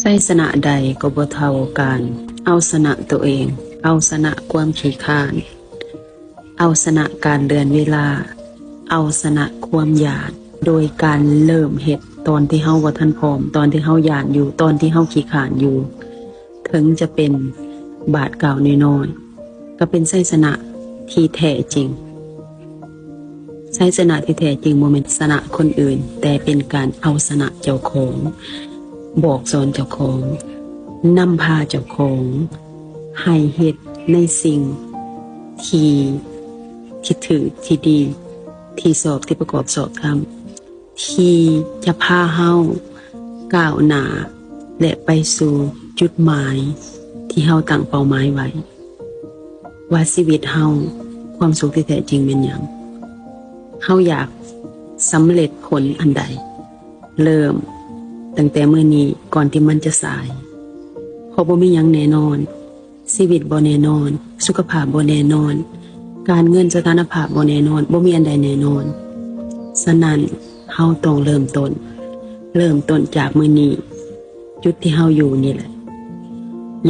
ໄຊຊະນະໃດກໍບໍ່ເທົ່າການເອົາຊະນະໂຕເອງ, ເອົາຊະນະຄວາມຂີ້ຄ້ານ, ເອົາຊະນະການເລື່ອນເວລາ, ເອົາຊະນະຄວາມຢ້ານ ໂດຍການເລີ່ມເຮັດຕອນທີ່ເຮົາບໍ່ທັນພ້ອມ, ຕອນທີ່ເຮົາຢ້ານຢູ່, ຕອນທີ່ເຮົາຂີ້ຄ້ານຢູ່. ເຖິງຈະເປັນບາດກ້າວນ້ອຍໆ ກໍເປັນໄຊຊະນະທີ່ແທ້ຈິງ. ໄຊຊະນະທີ່ແທ້ຈິງບໍ່ແມ່ນຊະນະຄົນອື່ນ, ແຕ່ເປັນການເອົາຊະນະເຈົ້າຂອງ, ບອກສອນເຈົ້າຂອງ, ນຳພາເຈົ້າຂອງໃຫ້ເຮັດໃນສິ່ງທີ່ ທີ່ຖືກ, ທີ່ດີ, ທີ່ຊອບ, ທີ່ປະກອບຊອບທຳ. ທີ່ຈະພາເຮົາກ້າວໜ້າ ແລະ ໄປສູ່ຈຸດໝາຍທີ່ເຮົາຕັ້ງເປົ້າໝາຍໄວ້ ວ່າຊີວິດເຮົາ, ຄວາມສຸກທີ່ແທ້ຈິງແມ່ນຫຍັງ? ເຮົາຢາກສຳເລັດຜົນອັນໃດ? ເລີ່ມຕັ້ງແຕ່ມື້ນີ້ ກ່ອນທີ່ມັນຈະສາຍ, ເພາະບໍ່ມີຫຍັງແນ່ນອນ. ຊີວິດບໍ່ແນ່ນອນ, ສຸຂະພາບບໍ່ແນ່ນອນ, ການເງິນສະຖານະພາບບໍ່ແນ່ນອນ, ບໍ່ມີອັນໃດແນ່ນອນ. ສະນັ້ນ, ເຮົາຕ້ອງເລີ່ມຕົ້ນ, ເລີ່ມຕົ້ນຈາກມື້ນີ້, ຈຸດທີ່ເຮົາຢູ່ນີ້ແຫຼະ.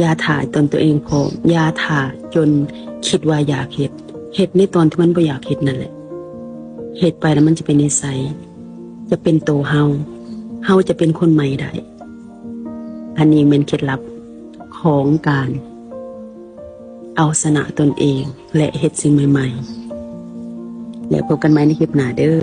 ຢ່າຖ້າຈົນຕົວເອງພ້ອມ, ຢ່າຖ້າຈົນຄິດວ່າຢາກເຮັດ, ເຮັດໃນຕອນທີ່ມັນບໍ່ຢາກເຮັດນັ້ນແຫຼະ. ເຮັດໄປແລ້ວມັນຈະເປັນນິໄສ, ຈະເປັນໂຕເຮົາ, ເຮົາຈະເປັນຄົນໃໝ່ໄດ້. ອັນນີ້ແມ່ນເຄັດລັບຂອງການເອົາຊະນະຕົນເອງ ແລະ ເຮັດສິ່ງໃໝ່ໆ ແລະ ພົບກັນໃໝ່ໃນຄລິບໜ້າເດີ້.